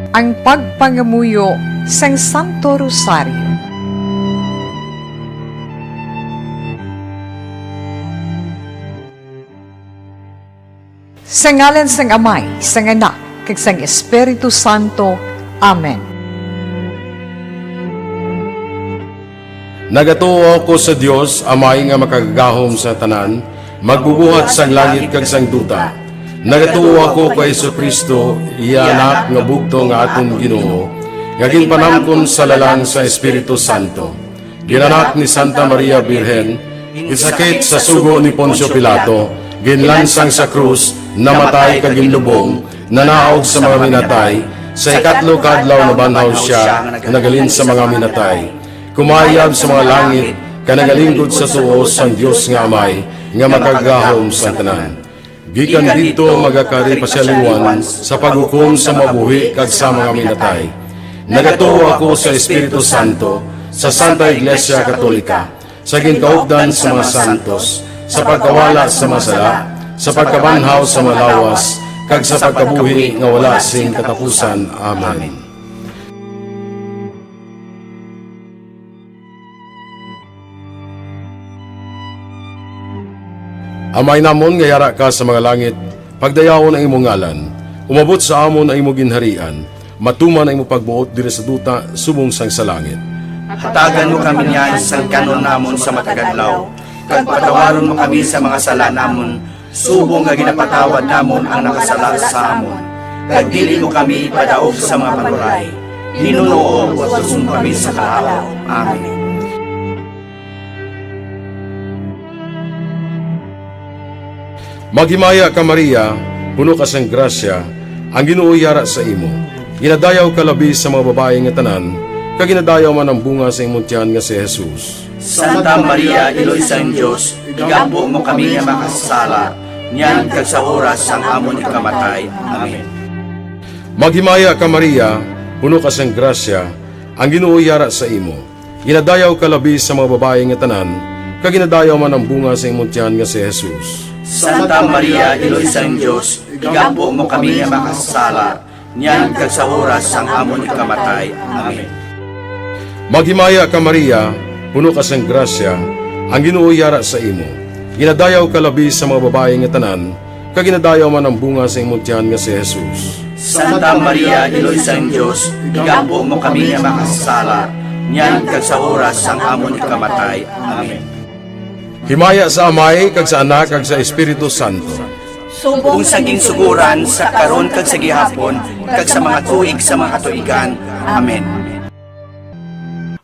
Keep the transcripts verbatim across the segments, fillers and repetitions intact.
Ang pagpangamuyo sang Santo Rosario. Sa ngalan sang Amay, sang Anak, kag sang Espiritu Santo. Amen. Nagatuo ako sa Dios, Amay nga Makagagahom sa tanan, Magbubuhat sang langit kag sang duta. Nagatuo ako kay Jesu-Cristo, iya Anak nga bugtong nga aton Ginoo, nga ginpanamkon sa lalang sa Espiritu Santo. Ginanak ni Santa Maria Birhen, ginsakit sa sugo ni Poncio Pilato, ginlansang sa krus, namatay kag ginlubong, nanaog sa mga minatay, sa ikatlo ka adlaw nabanhaw sia nga naghalin sa mga minatay. Kumayab sa mga langit, kag nagalingkod sa tuo sang Dios nga Amay, nga Makagagahom sang tanan. Gikan didto magakari pa sia liwan sa paghukom sa mga buhi kag sa mga minatay. Nagatuo ako sa Espiritu Santo, sa Santa Iglesia Katolika, sa ginkaupdan sa mga santos, sa pagkawala sa mga sala, sa pagkabanhaw sa mga lawas, kag sa pagkabuhi nga wala sing katapusan. Amen. Amay namon nga yara ka sa mga langit, pagdayawon ang imong ngalan. Umabot sa amon ang imong ginharian. Matuman ang imong pagbuot diri sa duta subong sang sa langit. Hatagan mo kami niyan sang kan-on namon sa matag adlaw, kag patawaron mo kami sa mga sala namon, subong nga ginapatawad namon ang nakasala sa amon, kag dili mo kami ipadaog sa mga panuray. Ginoo, patuson mo kami sa kahawa. Amen. Maghimaya ka, Maria, puno ka sang grasya, ang Ginoo yara sa imo. Ginadayaw ka labi sa mga babayi nga tanan, kag ginadayaw man ang bunga sa imong tiyan nga si Jesus. Santa Maria, Iloy sang Dios, igampo mo kami nga makasasala, niyan kag sa oras sang amon ikamatay. Amen. Maghimaya ka, Maria, puno ka sang grasya, ang Ginoo yara sa imo. Ginadayaw ka labi sa mga babayi nga tanan, kag ginadayaw man ang bunga sa imong tiyan nga si Jesus. Santa Maria, Iloy sang Dios, igampo mo kami nga makasasala, niyan kag sa oras sang amon ikamatay. Amen. Maghimaya ka, Maria, puno ka sang grasya, ang Ginoo yara sa imo. Ginadayaw ka labi sa mga babayi nga tanan, kag ginadayaw man ang bunga sa imong tiyan nga si Jesus. Santa Maria, Iloy sang Dios, igampo mo kami nga makasasala, niyan kag sa oras sang amon ikamatay. Amen. Himaya sa Amay, kag sa Anak, kag sa Espiritu Santo. Subong sa ginsugoran, sa karon, kag sa gihapon, kag sa mga tuig sa mga katuigan. Amen.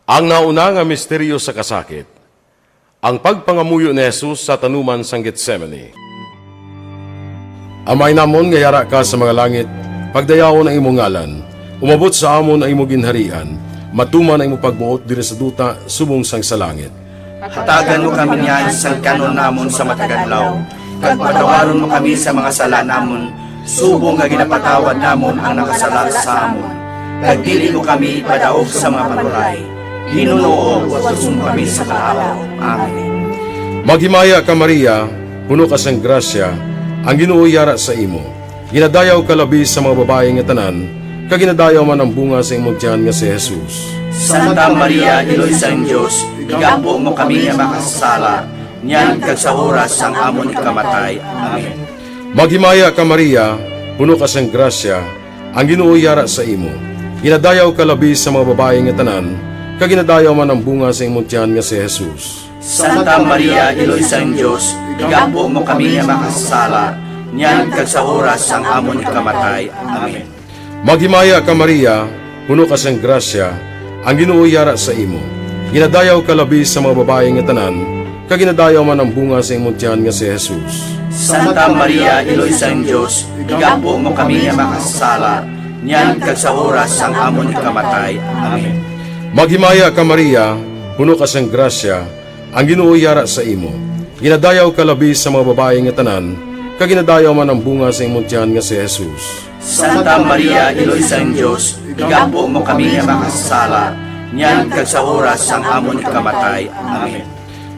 Ang nauna nga misteryo sa kasakit, ang pagpangamuyo ni Jesus sa tanuman sang Getsemani. Amay namon nga yara ka sa mga langit, pagdayawon ang imong ngalan, umabot sa amon ang imong ginharian, matuman ang imong pagbuot diri sa duta subong sang sa langit. Hatagan mo kami niyan sang kan-on namon sa matag adlaw, kag patawaron mo kami sa mga sala namon, subong nga ginapatawad namon ang nakasala sa amon. Kag dili mo kami ipadaog sa mga panuray. Ginoo, patuson mo kami sa kahawa. Amen. Maghimaya ka, Maria, puno ka sang grasya, ang Ginoo yara sa imo. Ginadayaw ka labi sa mga babayi nga tanan, kag ginadayaw man ang bunga sa imong tiyan nga si Jesus. Santa Maria, Iloy sang Dios, igampo mo kami nga makasasala, niyan kag sa oras sang amon ikamatay. Amen. Maghimaya ka, Maria, puno ka sang grasya, ang Ginoo yara sa imo. Ginadayaw ka labi sa mga babayi nga tanan, kag ginadayaw man ang bunga sa imong tiyan nga si Jesus. Santa Maria, Iloy sang Dios, igampo mo kami nga makasasala, niyan kag sa oras sang amon ikamatay. Amen. Maghimaya ka, Maria, puno ka sang grasya, ang Ginoo yara sa imo. Ginadayaw ka labi sa mga babayi nga tanan, kag ginadayaw man ang bunga sa imong tiyan nga si Jesus. Santa Maria, Iloy sang Dios, igampo mo kami nga makasasala, niyan kag sa oras sang amon ikamatay. Amen. Maghimaya ka, Maria, puno ka sang grasya, ang Ginoo yara sa imo. Ginadayaw ka labi sa mga babayi nga tanan, kag ginadayaw man ang bunga sa imong tiyan nga si Jesus. Santa Maria, Iloy sang Dios, igampo mo kami nga makasasala, niyan kag sa oras sang amon ikamatay. Amen.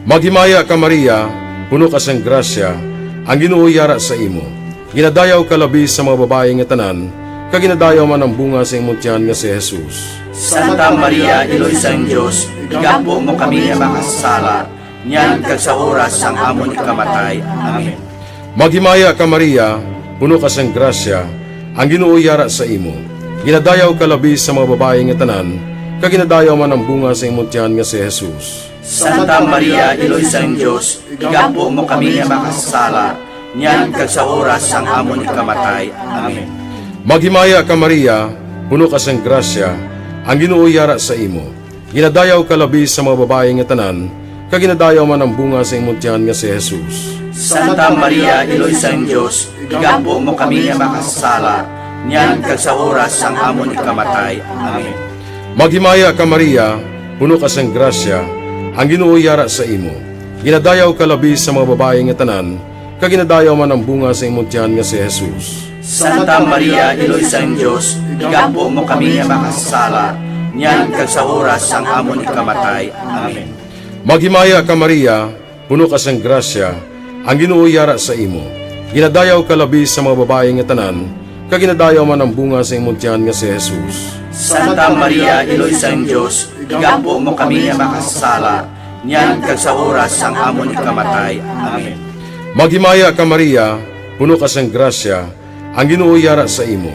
Maghimaya ka, Maria, puno ka sang grasya, ang Ginoo yara sa imo. Ginadayaw ka labi sa mga babayi nga tanan, kag ginadayaw man ang bunga sa imong tiyan nga si Jesus. Santa Maria, Iloy sang Dios, igampo mo kami nga makasasala, niyan kag sa oras sang amon ikamatay. Amen. Maghimaya ka, Maria, puno ka sang grasya, ang Ginoo yara sa imo. Ginadayaw ka labi sa mga babayi nga tanan, kag ginadayaw man ang bunga sa imong tiyan nga si Jesus. Santa Maria, Iloy sang Dios, igampo mo kami nga makasasala, niyan kag sa oras sang amon ikamatay. Amen. Maghimaya ka, Maria, puno ka sang grasya, ang Ginoo yara sa imo. Ginadayaw ka labi sa mga babayi nga tanan, kag ginadayaw man ang bunga sa imong tiyan nga si Jesus. Santa Maria, Iloy sang Dios, igampo mo kami nga makasasala, niyan kag sa oras sang amon ikamatay. Amen. Maghimaya ka, Maria, puno ka sang grasya, ang Ginoo yara sa imo. Ginadayaw ka labi sa mga babayi nga tanan, kag ginadayaw man ang bunga sa imong tiyan nga si Jesus. Santa Maria, Iloy sang Dios, igampo mo kami nga makasasala, niyan kag sa oras sang amon ikamatay. Amen. Maghimaya ka, Maria, puno ka sang grasya, ang Ginoo yara sa imo. Ginadayaw ka labi sa mga babayi nga tanan, kag ginadayaw man ang bunga sa imong tiyan nga si Jesus. Santa Maria, Iloy sang Dios, igampo mo kami nga makasasala, niyan kag sa oras sang amon ikamatay. Amen. Maghimaya ka, Maria, puno ka sang grasya, ang Ginoo yara sa imo.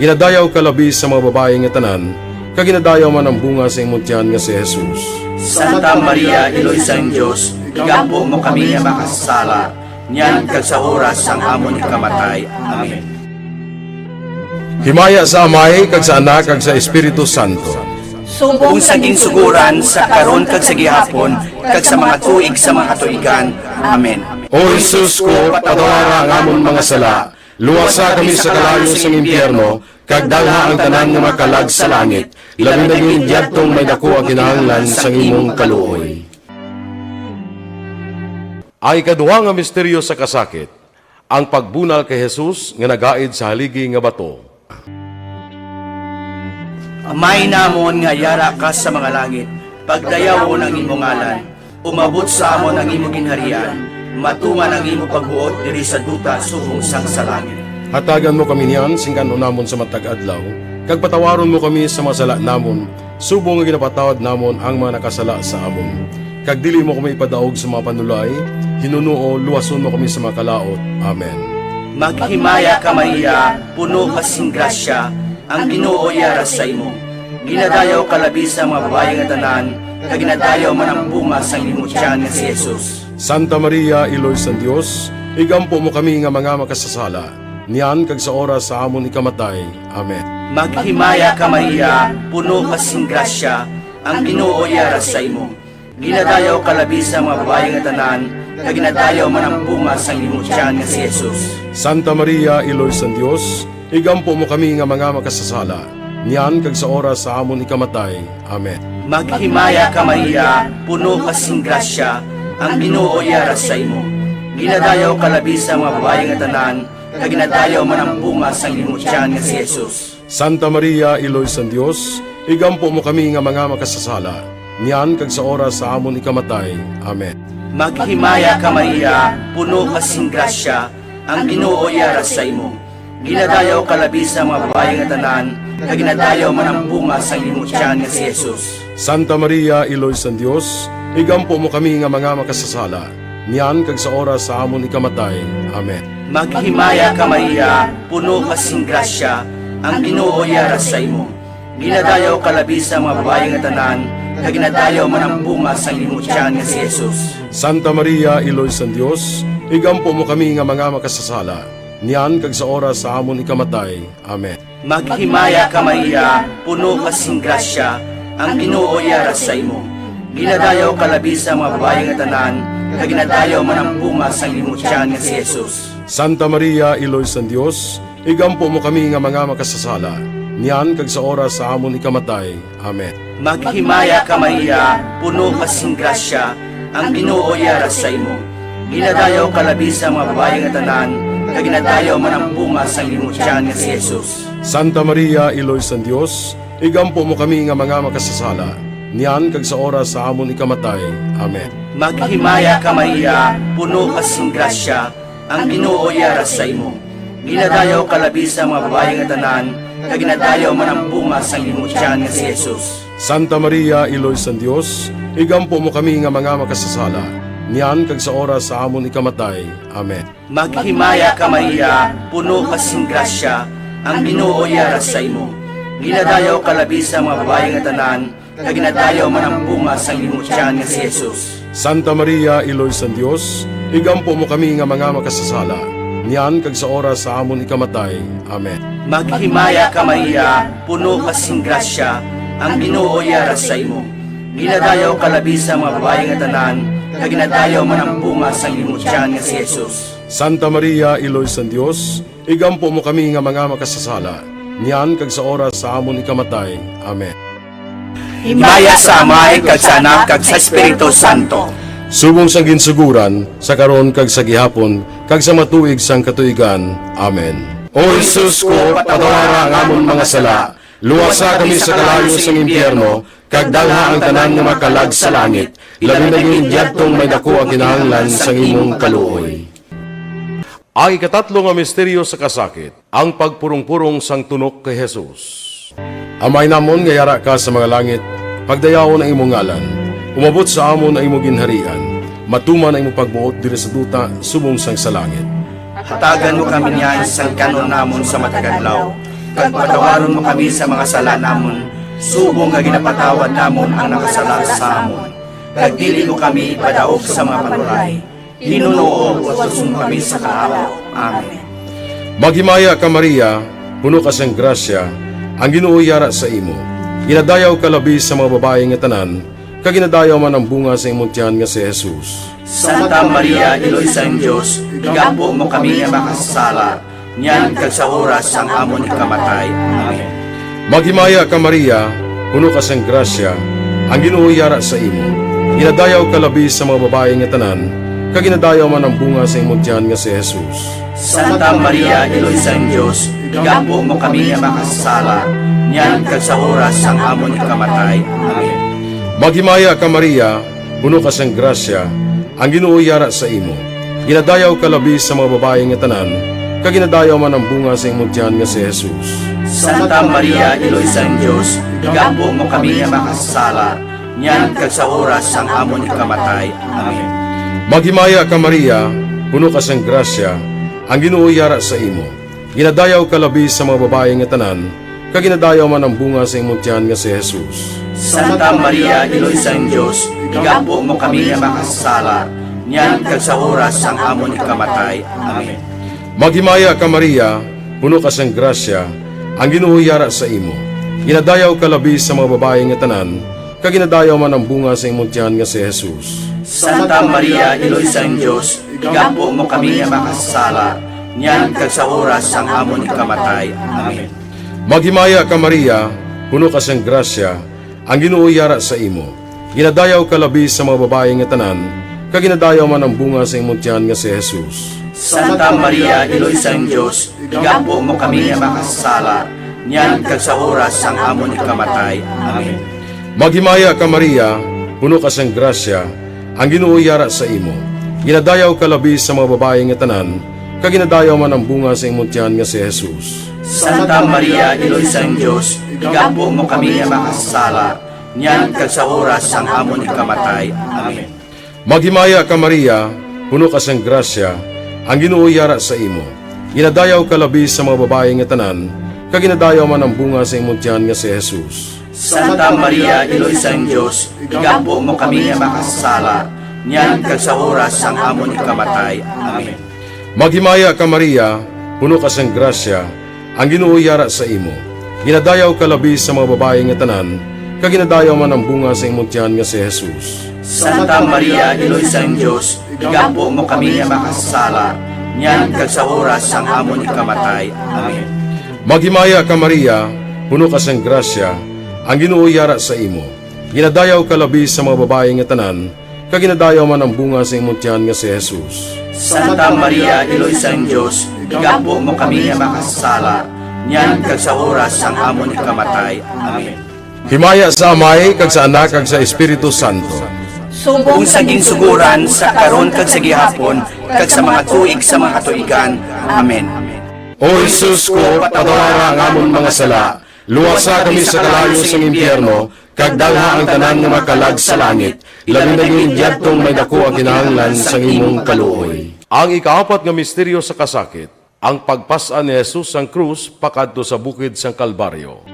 Ginadayaw ka labi sa mga babayi nga tanan, kag ginadayaw man ang bunga sa imong tiyan nga si Jesus. Santa Maria, Iloy sang Dios, igampo mo kami nga makasasala, niyan kag sa oras sang amon ikamatay. Amen. Himaya sa Amay, kag sa Anak, kag sa Espiritu Santo. Subong sa ginsugoran, sa karon, kag sa gihapon, kag sa mga tuig sa mga katuigan. Amen. O Jesus ko, patawara ang amon mga sala, luwasa kami sa kalayo sang impyerno, kag dalha ang tanan nga mga kalag sa langit, labi na gid yadtong may daku ang kinahanglan sang imong kaluoy. Ang ikaduha nga misteryo sa kasakit, ang pagbunal kay Jesus nga nagaid sa haligi nga bato. Amay namon nga yara ka sa mga langit, pagdayawon ang imo ngalan, umabot sa amon ang imo ginharian, matunga ang imo pagbuot diri sa duta subong sang sa langit. Hatagan mo kami niyan sing kan-on namon sa matag adlaw, kag patawaron mo kami sa mga sala namon, subong nga ginapatawad namon ang mga nakasala sa amon. Kag dili mo kami ipadaog sa mga panulay, hinunoo, luwason mo kami sa mga kalaut. Amen. Maghimaya ka, Maria, puno ka sing grasya, ang Ginoo yara sa imo. Ginadayaw ka labi sa mga babayi nga tanan, kag ginadayaw man ang bunga sang imo tiyan nga si Jesus. Santa Maria, Iloy sang Dios, igampo mo kami nga mga makasasala, niyan kag sa oras sa amon ikamatay. Amen. Maghimaya ka, Maria, puno ka sing grasya, ang Ginoo yara sa imo. Ginadayaw ka labi sa mga babayi nga tanan, kag ginadayaw man ang bunga sang imo tiyan nga si Jesus. Santa Maria, Iloy sang Dios, igampo mo kami nga mga makasasala, niyan kag sa oras sa amon ikamatay. Amen. Maghimaya ka, Maria, puno ka sing grasya, ang Ginoo yara sa imo. Ginadayaw ka labi sa mga babayi nga tanan, kag ginadayaw man ang bunga sang imo tiyan nga si Jesus. Santa Maria, Iloy sang Dios, igampo mo kami nga mga makasasala, niyan kag sa oras sa amon ikamatay. Amen. Maghimaya ka, Maria, puno ka sing grasya, ang Ginoo yara sa imo. Ginadayaw ka labi sa mga babayi nga tanan, kag ginadayaw man ang bunga sang imo tiyan nga si Jesus. Santa Maria, Iloy sang Dios, igampo mo kami nga mga makasasala, niyan kag sa oras sa amon ikamatay. Amen. Maghimaya ka, Maria, puno ka sing grasya, ang Ginoo yara sa imo. Ginadayaw ka labi sa mga babayi nga tanan, kag ginadayaw man ang bunga sang imo tiyan nga si Jesus. Santa Maria, Iloy sang Dios, igampo mo kami nga mga makasasala, niyan kag sa oras sa amon ikamatay. Amen. Maghimaya ka, Maria, puno ka sing grasya, ang Ginoo yara sa imo. Ginadayaw ka labi sa mga babayi nga tanan, kag ginadayaw man ang bunga sang imo tiyan nga si Jesus. Santa Maria, Iloy sang Dios, igampo mo kami nga mga makasasala, niyan kag sa oras sa amon ikamatay. Amen. Maghimaya ka, Maria, puno ka sing grasya, ang Ginoo yara sa imo. Ginadayaw ka labi sa mga babayi nga tanan, kag ginadayaw man ang bunga sang imo tiyan nga si Jesus. Santa Maria, Iloy sang Dios, igampo mo kami nga mga makasasala, niyan kag sa oras sa amon ikamatay. Amen. Maghimaya ka, Maria, puno ka sing grasya, ang Ginoo yara sa imo. Ginadayaw ka labi sa mga babayi nga tanan, kag ginadayaw man ang bunga sang imong tiyan nga si Jesus. Santa Maria, Iloy sang Dios, igampo mo kami nga mga makasasala, niyan kag sa oras sa amon ikamatay. Amen. Maghimaya ka, Maria, puno ka sing grasya, ang Ginoo yara sa imo. Ginadayaw ka labi sa mga babayi nga tanan, kag ginadayaw man ang bunga sang imong tiyan nga si Jesus. Santa Maria, Iloy sang Dios, igampo mo kami nga mga makasasala, niyan kag sa oras sa amon ikamatay. Amen. Maghimaya ka, Maria, puno ka sing grasya, ang Ginoo yara sa imo. Ginadayaw ka labi sa mga babayi nga tanan, kag ginadayaw man ang bunga sang imong tiyan nga si Jesus. Santa Maria, Iloy sang Dios, igampo mo kami nga mga makasasala, niyan kag sa oras sa amon ikamatay. Amen. Himaya sa Amay, kag sa Anak, kag sa Espiritu Santo. Subong sang ginsuguran, sa karon, kag sa gihapon, kag sa matuig sang katuigan. Amen. O Jesus ko, patawara ang amon mga sala, luwasa kami sa kalayo sang impyerno, kag dalha ang tanan nga makalag sa langit, labi na gid yadtong may daku ang kinahanglan sang imong kaluoy. Ang ikatatlo nga misteryo sa kasakit, ang pagpurong-purong sang tunok kay Jesus. Amay namon nga yara ka sa mga langit, pagdayawon ang imong ngalan. Umabot sa amon ang imong ginharian. Matuman ang imong pagbuot diri sa duta subong sang sa langit. Hatagan mo kami niyan sang kan-on namon sa matag adlaw, kag patawaron mo kami sa mga sala namon, subong nga ginapatawad namon ang nakasala sa amon. Kag dili mo kami ipadaog sa mga panuray, Ginoo, watuson kami sa kaawa. Amen. Maghimaya ka, Maria, puno ka sang grasya, ang Ginoo yara sa imo. Ginadayaw ka labi sa mga babayi nga tanan, kag ginadayaw man ang bunga sa imong tiyan nga si Jesus. Santa Maria, Iloy sang Dios, igampo mo kami nga makasasala, niyan kag sa oras sang amon ikamatay. Amen. Maghimaya ka, Maria, puno ka sang grasya, ang Ginoo yara sa imo. Ginadayaw ka labi sa mga babayi nga tanan, kag ginadayaw man ang bunga sa imong tiyan nga si Jesus. Santa Maria, Iloy sang Dios, igampo mo kami nga makasasala, niyan kag sa oras sang amon ikamatay. Amen. Maghimaya ka, Maria, puno ka sang grasya, ang Ginoo yara sa imo. Ginadayaw ka labi sa mga babayi nga tanan, kag ginadayaw man ang bunga sa imong tiyan nga si Jesus. Santa Maria, Iloy sang Dios, igampo mo kami nga makasasala, niyan kag sa oras sang amon ikamatay. Amen. Maghimaya ka, Maria, puno ka sang grasya, ang Ginoo yara sa imo. Ginadayaw ka labi sa mga babayi nga tanan, kag ginadayaw man ang bunga sa imong tiyan nga si Jesus. Santa Maria, Iloy sang Dios, igampo mo kami nga makasasala, niyan kag sa oras sang amon ikamatay. Amen. Maghimaya ka, Maria, puno ka sang grasya, ang Ginoo yara sa imo. Ginadayaw ka labi sa mga babayi nga tanan, kag ginadayaw man ang bunga sa imong tiyan nga si Jesus. Santa Maria, Iloy sang Dios, igampo mo kami nga makasasala, niyan kag sa oras sang amon ikamatay. Amen. Maghimaya ka, Maria, puno ka sang grasya, ang Ginoo yara sa imo. Ginadayaw ka labi sa mga babayi nga tanan, kag ginadayaw man ang bunga sa imong tiyan nga si Jesus. Santa Maria, Iloy sang Dios, igampo mo kami nga makasasala, niyan kag sa oras sang amon ikamatay. Amen. Maghimaya ka, Maria, puno ka sang grasya, ang Ginoo yara sa imo. Ginadayaw ka labi sa mga babayi nga tanan, kag ginadayaw man ang bunga sa imong tiyan nga si Jesus. Santa Maria, Iloy sang Dios, igampo mo kami nga makasasala, niyan kag sa oras sang amon ikamatay. Amen. Maghimaya ka, Maria, puno ka sang grasya, ang Ginoo yara sa imo. Ginadayaw ka labi sa mga babayi nga tanan, kag ginadayaw man ang bunga sa imong tiyan nga si Jesus. Santa Maria, Iloy sang Dios, igampo mo kami nga makasasala, niyan kag sa oras sang amon ikamatay. Amen. Maghimaya ka, Maria, puno ka sang grasya, ang Ginoo yara sa imo. Ginadayaw ka labi sa mga babayi nga tanan, kag ginadayaw man ang bunga sa imong tiyan nga si Jesus. Santa Maria, Iloy sang Dios, igampo mo kami nga makasasala, niyan kag sa oras sang amon ikamatay. Amen. Maghimaya ka, Maria, puno ka sang grasya, ang Ginoo yara sa imo. Ginadayaw ka labi sa mga babayi nga tanan, kag ginadayaw man ang bunga sa imong tiyan nga si Jesus. Santa Maria, Iloy sang Dios, igampo mo kami nga makasasala, niyan kag sa oras sang amon ikamatay. Amen. Himaya sa Amay, kag sa Anak, kag sa Espiritu Santo. Subong sa ginsugoran, sa karon, kag sa gihapon, kag sa mga tuig sa mga katuigan. Amen. O Jesus ko, patawara ang amon mga sala, luwasa kami sa kalayo sang impyerno, kag dalha ang tanan nga makalag sa langit, labi na gid yadtong may daku ang kinahanglan sang imong kaluoy. Ang ikaapat nga misteryo sa kasakit, ang pagpas-an ni Jesus sang krus pakadto sa bukid sang Kalbaryo.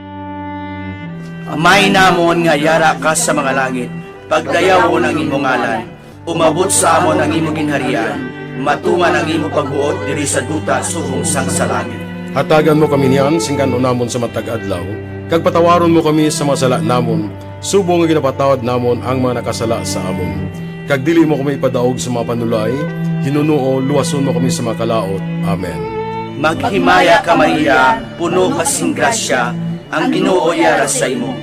Amay namon nga yara ka sa mga langit, pagdayawon ang imo ngalan, umabot sa amon ang imo ginharian, matuman ang imo pagbuot diri sa duta subong sang sa langit. Hatagan mo kami niyan sing kan-on namon sa matag adlaw, kag patawaron mo kami sa mga sala namon, subong nga ginapatawad namon ang mga nakasala sa amon. Kag dili mo kami ipadaog sa mga panulay, hinunoo, luwason mo kami sa mga kalaut. Amen. Maghimaya ka, Maria, puno ka sing grasya, ang Ginoo yara sa imo.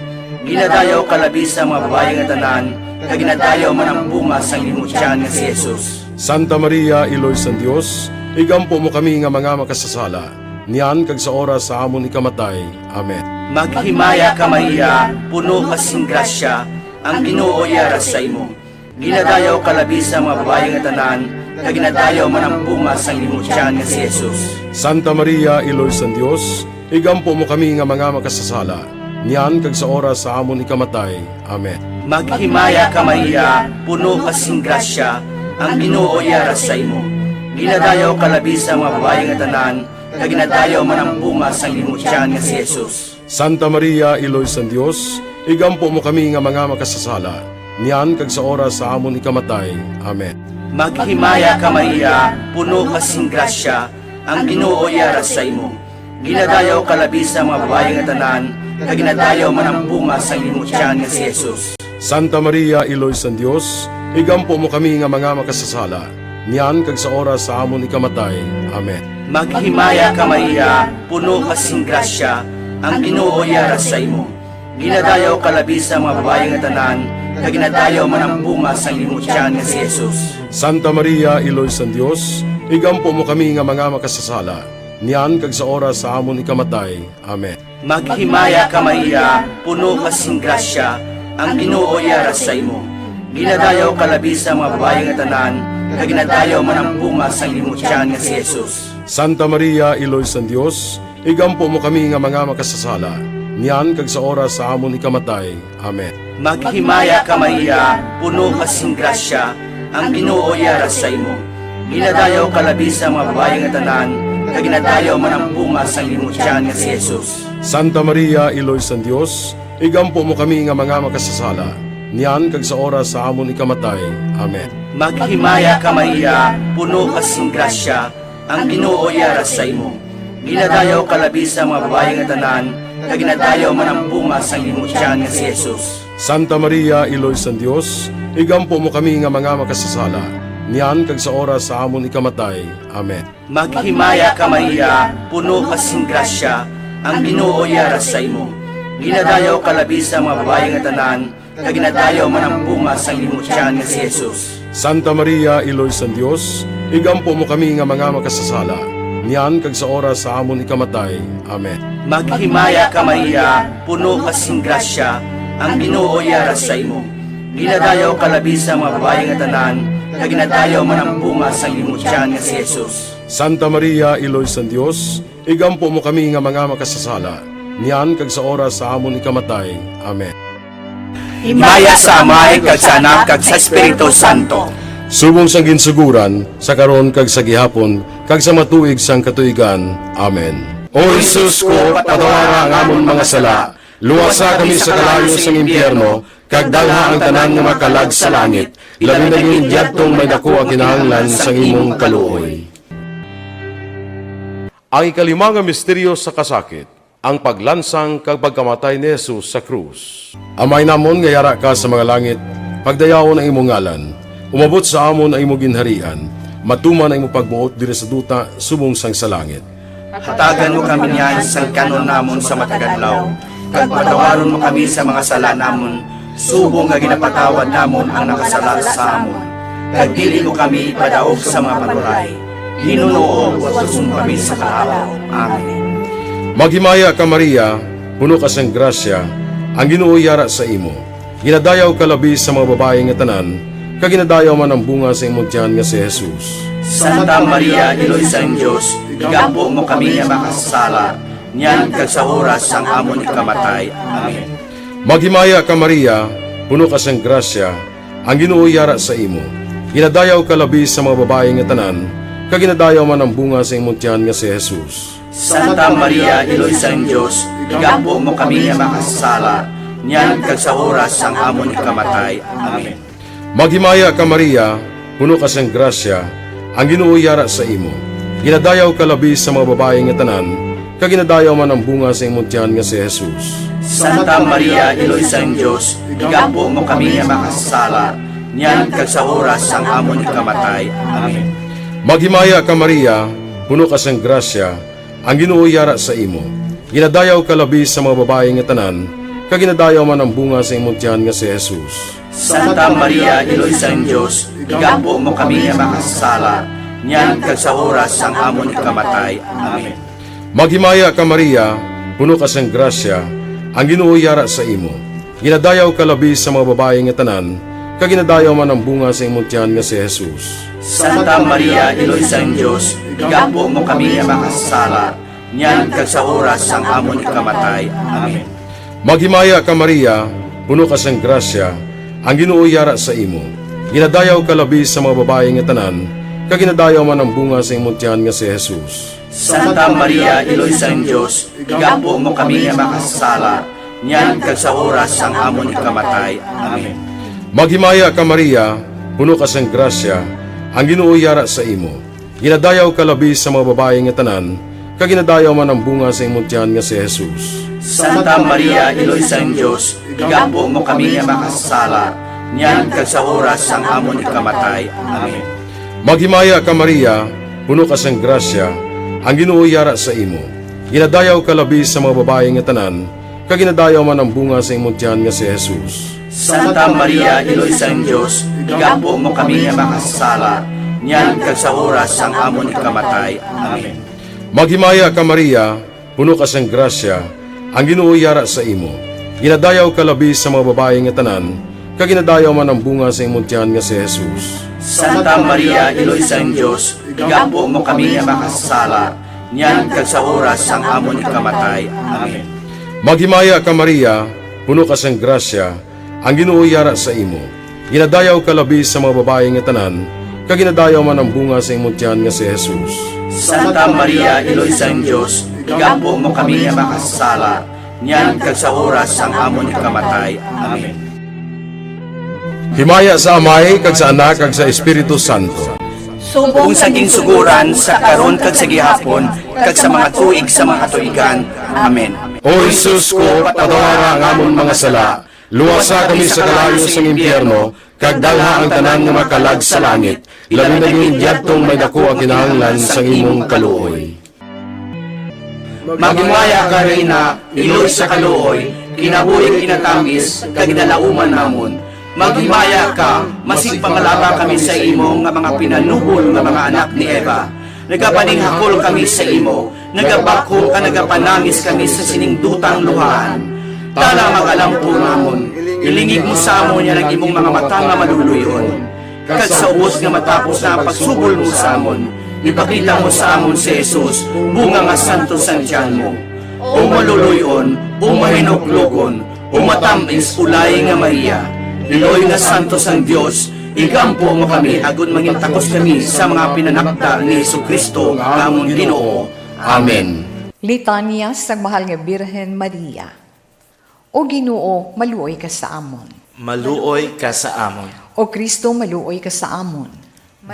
Ginadayaw ka labi sa mga babayi nga tanan, kag ginadayaw man ang bunga sang imo tiyan nga si Jesus. Santa Maria, Iloy sang Dios, igampo mo kami nga mga makasasala, niyan kag sa oras sa amon ikamatay. Amen. Maghimaya ka, Maria, puno ka sing grasya, ang Ginoo yara sa imo. Ginadayaw ka labi sa mga babayi nga tanan, kag ginadayaw man ang bunga sang imo tiyan nga si Jesus. Santa Maria, Iloy sang Dios, igampo mo kami nga mga makasasala, niyan kag sa oras sa amon ikamatay. Amen. Maghimaya ka, Maria, puno ka sing grasya, ang Ginoo yara sa imo. Ginadayaw ka labi sa mga babayi nga tanan, kag ginadayaw man ang bunga sang imo tiyan nga si Jesus. Santa Maria, Iloy sang Dios, igampo mo kami nga mga makasasala, niyan kag sa oras sa amon ikamatay. Amen. Maghimaya ka, Maria, puno ka sing grasya, ang Ginoo yara sa imo. Ginadayaw ka labi sa mga babayi nga tanan, kag ginadayaw man ang bunga sang imo tiyan nga si Jesus. Santa Maria, Iloy sang Dios, igampo mo kami nga mga makasasala, niyan kag sa oras sa amon ikamatay. Amen. Maghimaya ka, Maria, puno ka sing grasya, ang Ginoo yara sa imo. Ginadayaw ka labi sa mga babayi nga tanan, kag ginadayaw man ang bunga sang imo tiyan nga si Jesus. Santa Maria, Iloy sang Dios, igampo mo kami nga mga makasasala, niyan kag sa oras sa amon ikamatay. Amen. Maghimaya ka, Maria, puno ka sing grasya, ang Ginoo yara sa imo. Ginadayaw ka labi sa mga babayi nga tanan, kag ginadayaw man ang bunga sang imo tiyan nga si Jesus. Santa Maria, Iloy sang Dios, igampo mo kami nga mga makasasala, niyan kag sa oras sa amon ikamatay. Amen. Maghimaya ka, Maria, puno ka sing grasya, ang Ginoo yara sa imo. Ginadayaw ka labi sa mga babayi nga tanan, kag ginadayaw man ang bunga sang imo tiyan nga si Jesus. Santa Maria, Iloy sang Dios, igampo mo kami nga mga makasasala, niyan kag sa oras sa amon ikamatay. Amen. Maghimaya ka, Maria, puno ka sing grasya, ang Ginoo yara sa imo. Ginadayaw ka labi sa mga babayi nga tanan, kag ginadayaw man ang bunga sang imo tiyan nga si Jesus. Santa Maria, Iloy sang Dios, igampo mo kami nga mga makasasala, niyan kag sa oras sa amon ikamatay. Amen. Maghimaya ka, Maria, puno ka sing grasya, ang Ginoo yara sa imo. Ginadayaw ka labi sa mga babayi nga tanan, kag ginadayaw man ang bunga sang imo tiyan nga si Jesus. Santa Maria, Iloy sang Dios, igampo mo kami nga mga makasasala, niyan kag sa oras sa amon ikamatay. Amen. Maghimaya ka, Maria, puno ka sing grasya, ang Ginoo yara sa imo. Ginadayaw ka labi sa mga babayi nga tanan, kag ginadayaw man ang bunga sang imo tiyan nga si Jesus. Santa Maria, Iloy sang Dios, igampo mo kami nga mga makasasala, niyan kag sa oras sa amon ikamatay. Amen. Himaya sa Amay, kag sa Anak, kag sa Espiritu Santo. Subong sang ginsugoran, sa karon, kag sa gihapon, kag sa mga tuig sang katuigan. Amen. O Jesus ko, patawara ang amon mga sala, luwasa kami sa kalayo sang impyerno, kag dalha ang tanan nga makalag sa langit, labi na gid yadtong may daku ang kinahanglan sang imong kaluoy. Ang ikalima nga misteryo sa kasakit, ang paglansang kag pagkamatay ni Jesus sa krus. Amay namon nga yara ka sa mga langit, pagdayawon ang imong ngalan. Umabot sa amon ang imong ginharian. Matuman ang imong pagbuot diri sa duta subong sang sa langit. Hatagan mo kami niyan sang kan-on namon sa matag adlaw, kag patawaron mo kami sa mga sala namon, subong nga ginapatawad namon ang nakasala sa amon. Kag dili mo kami ipadaog sa mga panulay. Ginoo, luwason mo kami sa kalaut. Amen. Maghimaya ka, Maria, puno ka sang grasya, ang Ginoo yara sa imo. Ginadayaw ka labi sa mga babayi nga tanan, kag ginadayaw man ang bunga sa imong tiyan nga si Jesus. Santa Maria, Iloy sang Dios, Igampo mo kami nga makasasala, niyan kag sa oras sang amon ikamatay. Amen. Maghimaya ka, Maria, puno ka sang grasya, ang Ginoo yara sa imo. Ginadayaw ka labi sa mga babayi nga tanan, kag ginadayaw man ang bunga sa imong tiyan nga si Jesus. Santa Maria, Iloy sang Dios, igampo mo kami nga makasasala, niyan kag sa oras sang amon ikamatay. Amen. Maghimaya ka, Maria, puno ka sang grasya, ang Ginoo yara sa imo. Ginadayaw ka labi sa mga babayi nga tanan, kag ginadayaw man ang bunga sa imong tiyan nga si Jesus. Santa Maria, Iloy sang Dios, igampo mo kami nga makasasala, niyan kag sa oras sang amon ikamatay. Amen. Maghimaya ka, Maria, puno ka sang grasya, ang Ginoo yara sa imo. Ginadayaw ka labi sa mga babayi nga tanan, kag ginadayaw man ang bunga sa imong tiyan nga si Jesus. Santa Maria, Iloy sang Dios, igampo mo kami nga makasasala, niyan kag sa oras sang amon ikamatay. Amen. Maghimaya ka, Maria, puno ka sang grasya, ang Ginoo yara sa imo. Ginadayaw ka labi sa mga babayi nga tanan, kag ginadayaw man ang bunga sa imong tiyan nga si Jesus. Santa Maria, Iloy sang Dios, igampo mo kami nga makasasala, niyan kag sa oras sang amon ikamatay. Amen. Maghimaya ka, Maria, puno ka sang grasya, ang Ginoo yara sa imo. Ginadayaw ka labi sa mga babayi nga tanan, kag ginadayaw man ang bunga sa imong tiyan nga si Jesus. Santa Maria, Iloy sang Dios, igampo mo kami nga makasasala, niyan kag sa oras sang amon ikamatay. Amen. Maghimaya ka, Maria, puno ka sang grasya, ang Ginoo yara sa imo. Ginadayaw ka labi sa mga babayi nga tanan, kag ginadayaw man ang bunga sa imong tiyan nga si Jesus. Santa Maria, Iloy sang Dios, igampo mo kami nga makasasala, niyan kag sa oras sang amon ikamatay. Amen. Maghimaya ka, Maria, puno ka sang grasya, ang Ginoo yara sa imo. Ginadayaw ka labi sa mga babayi nga tanan, kag ginadayaw man ang bunga sa imong tiyan nga si Jesus. Santa Maria, Iloy sang Dios, igampo mo kami nga makasasala, niyan kag sa oras sang amon ikamatay. Amen. Maghimaya ka, Maria, puno ka sang grasya, ang Ginoo yara sa imo. Ginadayaw ka labi sa mga babayi nga tanan, kag ginadayaw man ang bunga sa imong tiyan nga si Jesus. Santa Maria, Iloy sang Dios, igampo mo kami nga makasasala, niyan kag sa oras sang amon ikamatay. Amen. Maghimaya ka, Maria, puno ka sang grasya, ang Ginoo yara sa imo. Ginadayaw ka labi sa mga babayi nga tanan, kag ginadayaw man ang bunga sa imong tiyan nga si Jesus. Santa Maria, Iloy sang Dios, igampo mo kami nga makasasala, niyan kag sa oras sang amon ikamatay. Amen. Himaya sa Amay, kag sa Anak, kag sa Espiritu Santo. Subong sa ginsugoran, sa karon, kag sa gihapon, kag sa mga tuig sa mga katuigan. Amen. O Jesus ko, patawara ang amon mga sala, luwasa kami sa kalayo sang impyerno, kag dalha ang tanan nga makalag sa langit, labi na gid yadtong may daku ang kinahanglan sang imong kaluoy. Maghimaya ka, Reyna, iloy sa kaluoy, kinabuhi, kinatamis, kag ginalauman namon. Maghimaya ka, masigpangalaba kami sa imo nga mga pinalubol nga mga anak ni Eva. Nagapaninghakol kami sa imo, nagabakhom kag nagapanangis kami sa sining dutang luhaan. Tana, mag-alampo namon, ilingig mo sa amon yan ang imong mga mata nga maluluy-on. Kag sa ubos nga matapos na ang pagsubol mo sa amon, ipakita mo sa amon si Jesus, bunga nga santo sang tiyan mo. O maluloy-on, o mahinuklogon, o matamis, ulay nga Maria, iloy nga santo sang Dios, igampo mo kami agod mangin takos kami sa mga pinanakda ni Jesu-Cristo nga amon Ginoo. Amen. Litanya sang Mahal nga Birhen Maria. O Ginoo, maluoy ka sa amon. Maluoy ka sa amon. O Cristo, maluoy ka sa amon.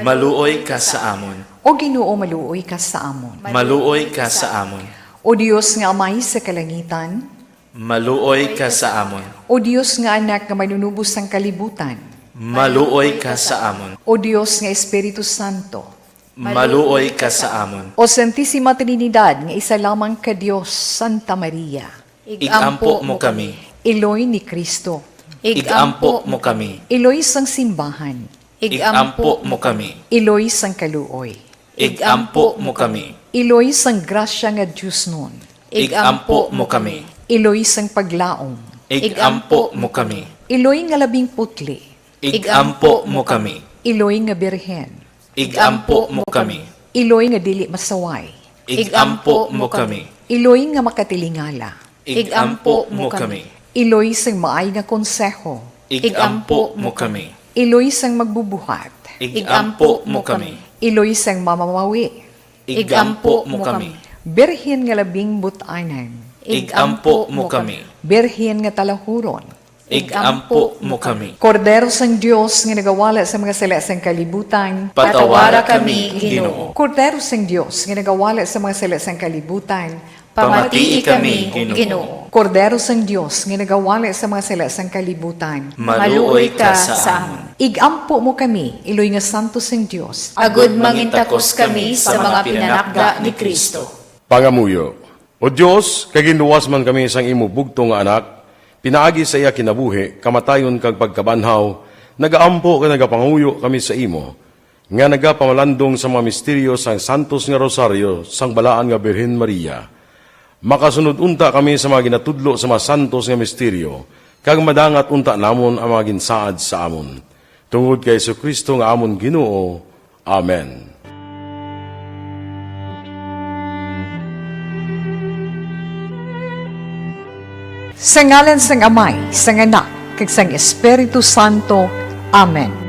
Maluoy ka sa amon. O Ginoo, maluoy ka sa amon. Maluoy ka sa amon. O Dios nga Amay sa kalangitan. Maluoy ka sa amon. O Dios nga Anak nga Manunubos sang kalibutan. Maluoy ka sa amon. O Dios nga Espiritu Santo. Maluoy ka sa amon. O Santisima Trinidad nga isa lamang ka Dios, Santa Maria. Ig-ampo mo kami. Iloy ni Cristo. Ig-ampo mo kami. Iloy sang simbahan. Ig-ampo mo kami. Iloy sang kaluoy. Ig-ampo mo kami. Iloy sang grasya nga diosnon. Ig-ampo mo kami. Iloy sang paglaom. Ig-ampo mo kami. Iloy nga labing putli. Ig-ampo mo kami. Iloy nga birhen. Ig-ampo mo kami. Iloy nga dili masaway. Igampo mo kami. Iloy nga makatilingala. Igampo mo kami. Iloy sang maay nga konseho. Igampo mo kami. Iloy sang magbubuhat. Igampo mo kami. Iloy sang mamamawi. Igampo mo kami. Birhen nga labing but-anan. Igampo mo kami. Birhen nga talahuron. Igampo mo kami. Kordero sang Dios nga nagawala sa mga sala sang kalibutan. Patawara kami, Ginoo. Kordero sang Dios nga nagawala sa mga sala sang kalibutan. Pamatii kami, Ginoo. Kordero sang Dios nga nagawala sa mga sala sang kalibutan. Maluoy ka sa amon. Igampo mo kami, iloy nga santos sang Dios. Agud mangintakos kami sa mga pinanakda ni Cristo. Pangamuyo. O Dios, kay ginluwas man kami sang imo bugtong nga Anak, pinaagi sa iya kinabuhi, kamatayon kag pagkabanhaw, nagaampo kag nagapangamuyo kami sa imo, nga nagapamalandong sa mga misteryo sang santos nga rosaryo sang Balaan nga Birhen Maria. Makasunod unta kami sa mga ginatudlo sa mga santos nga misteryo, kag madangat unta namon ang mga ginsaad sa amon. Tungod kay Jesu-Cristo nga amon Ginoo. Amen. Sa ngalan sang Amay, sang Anak, kag sang Espiritu Santo. Amen.